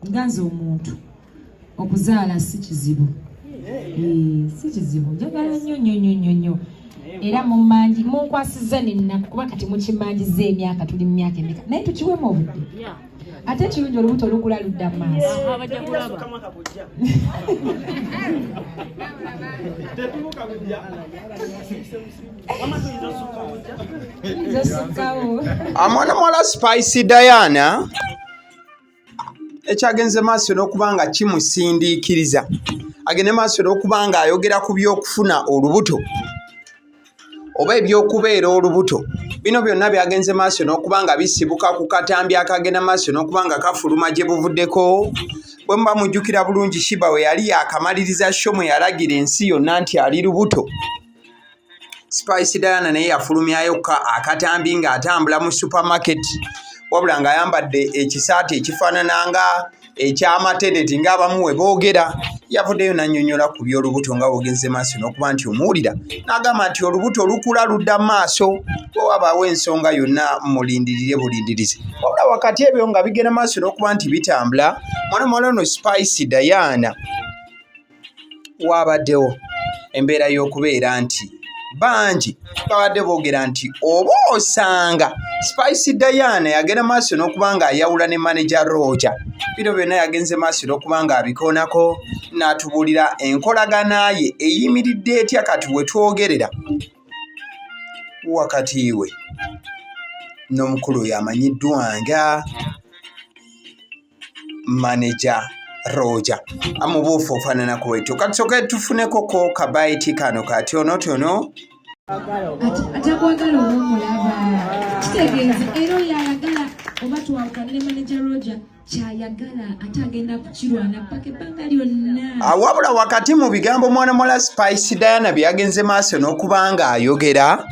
Nga nze omuntu okuzaala si kizibu. Eh, si kizibu, njagala nnyo nnyo nnyo nnyo nnyo, era mumangi munkwasizza nennaku kuba kati mukimangiza emyaka, tuli mu myaka emeka, naye tukiwemu obudde. Ate ekirungi olubuto olukula ludda mu maaso. Abajja kulaba. Tuyinza osukkawo. Mwana muwala Spice Diana ekyagenze maaso n'okuba nga kimusindiikiriza agende maaso n'okuba nga ayogera ku by'okufuna olubuto oba ebyokubeera olubuto. Bino byonna byagenze maaso n'okuba nga bisibuka ku katambi akagenda maaso n'okuba nga kafuluma gye buvuddeko. Bwe muba mujjukira bulungi, Sheebah we yali yaakamaliriza show mwe yalagira ensi yonna nti ali lubuto, Spice Diana naye yafulumyayo ka akatambi ng'atambula mu supermarket, wabula ng'ayambadde ekisaati ekifaanana nga eky'amateneti ng'abamu we boogera. Yavuddeyo n'annyonnyola ku by'olubuto nga bw'ogenze maaso n'okuba nti omuwulira, n'agamba nti olubuto lukula ludda mu maaso, bwe wabaawo ensonga yonna mulindirire bulindirizi. Wabula wakati ebyo nga bigenda maaso n'okuba nti bitambula, mwana muwala ono Spice Diana waabaddewo embeera y'okubeera nti bangi babadde boogera nti oba osanga Spice Diana yagenda maaso n'okuba nga ayawula ne manager Roger. Bino byonna yagenze maaso n'okuba nga abikoonako n'atubuulira enkolagana ye eyimiridde etya kati we twogerera wakati we n'omukulu oyo amanyiddwa nga Manager Roger. Amubuufu ofaananako bwetyo. Katusooke tufuneko ko kabayiti kano katonotono. Atakwagala oba omulaba kitegeeza era oyo ayagala oba twawukane ne Manager Roger, kyayagala ate agenda kukirwana paka ebbanga lyonna. Wabula wakati mu bigambo mwana muwala Spice Diana bye yagenze maaso n'okuba nga ayogera,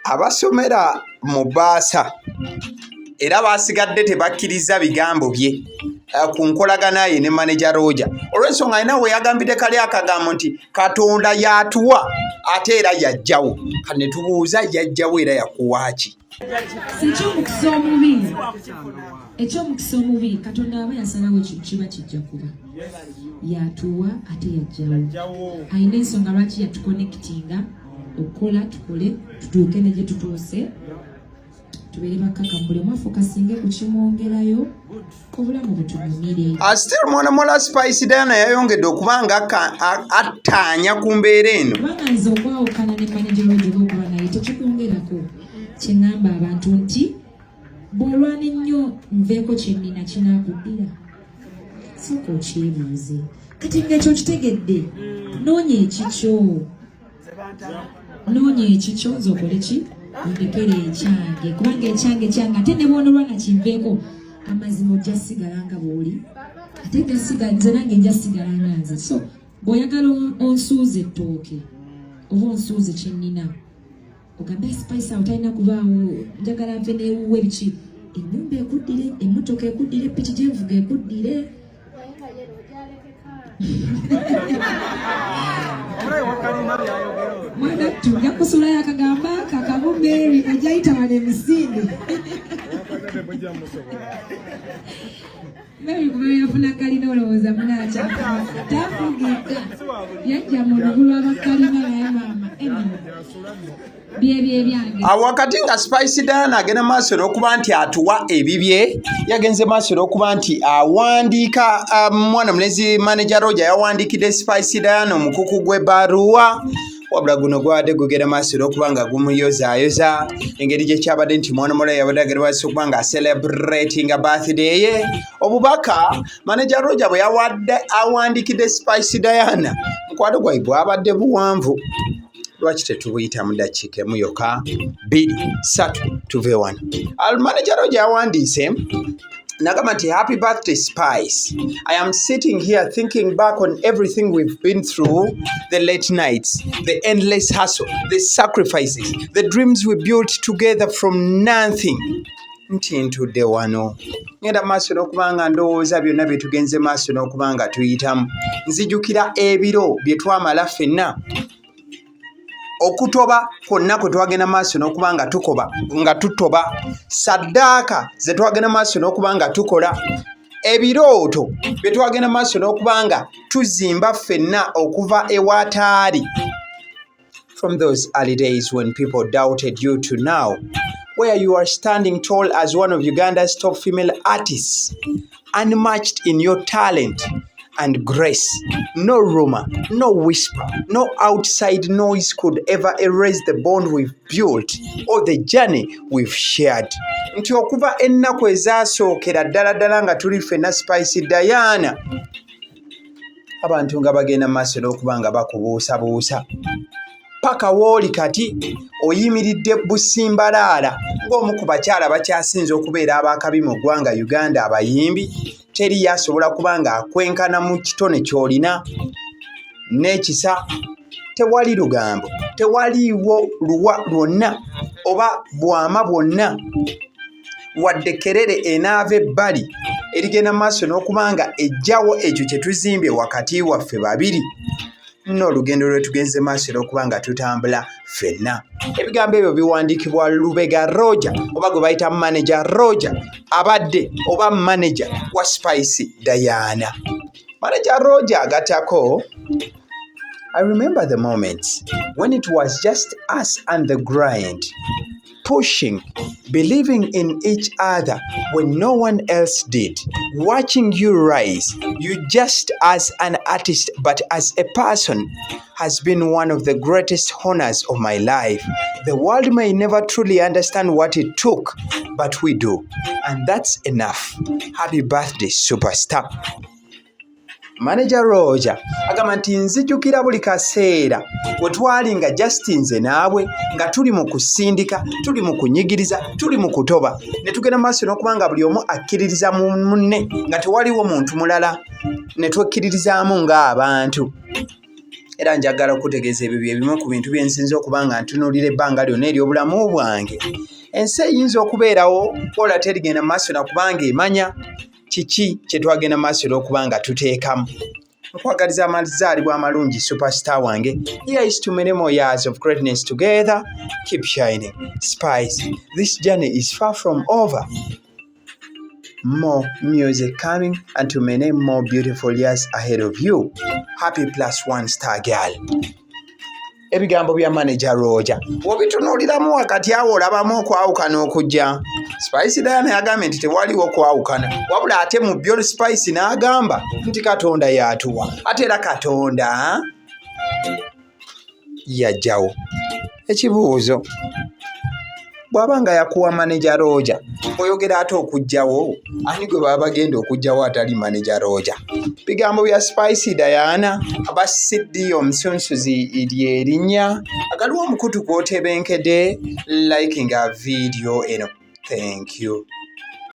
abasomera mu bbaasa era baasigadde tebakkiriza bigambo bye ku nkolagana ye ne Manager Roger, olw'ensonga alina we yagambidde kali akagambo nti Katonda y'atuwa ate era yajjawo. Kati ne tubuuza, yajjawo era yakuwa ki? Ekyomukisa omubi, ekyomukisa omubi, Katonda aba yasalawo ekintu kiba kijja kuba. Yatuwa ate yajjawo. Alina ensonga lwaki yatuconnectinga okukola, tukole tutuuke ne gye tutuuse, tubeere bakkakamu, buli omu afocusinge ku kimwongerayo, obulamu butunyumire. Still mwana muwala Spice Diana yayongedde okuba nga attaanya ku mbeera eno. Kubanga nze okwawukana ne manager Roger oba okuba naye tekikwongerako. Kyeŋŋamba abantu nti bw'olwana ennyo nveeko kyennina kinaakuddira, sooka okyebuuze. Kati ng'ekyo okitegedde, noonya ekikyo, noonya ekikyo, nze okole ki, ondekere ekyange, kubanga ekyange kyange. Ate ne bw'onolwana kinveeko, amazima ojja sigala nga bw'oli, ate nja sigala nze, nange nja sigala nga nze. So bw'oyagala onsuuze ettooke oba onsuuze kyennina, ogambe Spice awo talina kubaawo, njagala nve neewuwe biki, ennyumba ekuddire, emmotoka ekuddire, piki gyenvuga ekuddire. Mwana ttu, nja kusulayo akagamba kakamu Mary ajayita wano emisinde. Mary kuba yafuna kalina, olowooza munakya tafugika, yajja mu lubu lw'abakalina, naye maama, anyway, byebyo ebyange. Wakati nga Spice Diana agenda maaso n'okuba nti atuwa ebibye, yagenze maaso n'okuba nti awandiika. Mwana mulenzi Manager Roger yawandiikidde Spice Diana omukuku gw'ebbaluwa, wabula guno gwabadde gugenda maaso n'okuba nga gumuyozaayoza engeri gye kyabadde nti mwana muwala yabadde agenda maaso okuba nga celebratinga birthday ye. Obubaka Manager Roger bwe yawadde awandiikidde Spice Diana, mukwano gwabwe bwabadde buwanvu. Lwaki tetubuyita mu dakiika emu yokka, bbiri, ssatu, tuve wano? Manager Roger yawandiise nagamba nti, "Happy birthday, Spice. I am sitting here thinking back on everything we've been through, the late nights, the endless hustle, the sacrifices, the dreams we built together from nothing." Nti ntudde wano ngenda maaso n'okuba nga ndowooza byonna bye tugenze maaso n'okuba nga tuyitamu, nzijukira ebiro bye twamala ffenna. Okutoba kwonna kwe twagenda maaso n'okuba nga tukoba nga tutoba, saddaaka ze twagenda maaso n'okuba nga tukola, ebirooto bye twagenda maaso n'okuba nga tuzimba ffenna okuva ewataali. From those early days when people doubted you to now, where you are standing tall as one of Uganda's top female artists, unmatched in your talent and grace. No rumor, no whisper, no outside noise could ever erase the bond we've built or the journey we've shared. Nti okuva ennaku ezaasookera ddala ddala nga tuli ffenna Spice Diana, abantu nga bagenda mu maaso n'okuba nga bakubuusabuusa, paka wooli kati oyimiridde busimbalaala ng'omu ku bakyala bakyasinze okubeera abakabi mu ggwanga Uganda. Abayimbi teri yasobola kuba nga akwenkana mu kitone ky'olina n'ekisa. Tewali lugambo, tewaliiwo luwa lwonna oba bwama bwonna wadde kerere enaava ebbali erigenda mu maaso n'okuba nga ejjawo ekyo kye tuzimbye wakati waffe babiri n'olugendo lwe tugenze maaso era okuba nga tutambula ffenna. Ebigambo ebyo biwandiikibwa Lubega Roger oba gwe bayita Manager Roger, abadde oba manager wa Spice Diana. Manager Roger agatako, "I remember the moments when it was just us and the grind, pushing, believing in each other when no one else did, watching you rise, you just as an artist, but as a person, has been one of the greatest honors of my life. The world may never truly understand what it took, but we do. And that's enough. Happy birthday, superstar." Manager Roger agamba nti nzijukira buli kaseera we twali nga just nze naawe, nga tuli mu kusindika, tuli mu kunyigiriza, tuli mu kutoba, ne tugenda mu maaso n'okuba nga buli omu akkiririza mu munne, nga tewaliwo muntu mulala, ne twekkiririzaamu ng'abantu. Era njagala okutegeeza ebyo bye bimu ku bintu bye nsinza okuba nga ntunuulira ebbanga lyonna ery'obulamu bwange. Ensi eyinza okubeerawo ola terigenda mu maaso nakubanga emanya kiki kye twagenda mu maaso olw'okuba nga tuteekamu. Nkwagaliza amazaalibwa amalungi, superstar wange. Here is to many more years of greatness together. Keep shining, Spice. This journey is far from over. More music coming and to many more beautiful years ahead of you. Happy plus one, star girl." Ebigambo bya Manager Roger wobitunuuliramu wakati awo olabamu okwawukana okujja. Spice Diana yagambye nti tewaliwo kwawukana, wabula ate mu byo Spice n'agamba nti Katonda yatuwa ate era Katonda yajjawo. Ekibuuzo, bw'aba nga yakuwa Manager Roger, oyogera ate okuggyawo ani gwe baba bagenda okuggyawo atali Manager Roger? Bigambo bya Spice Diana aba CD omusunsuzi lyerinnya agaliwo omukutu gw'otebenkedde. Likinga vidiyo eno. Thank you.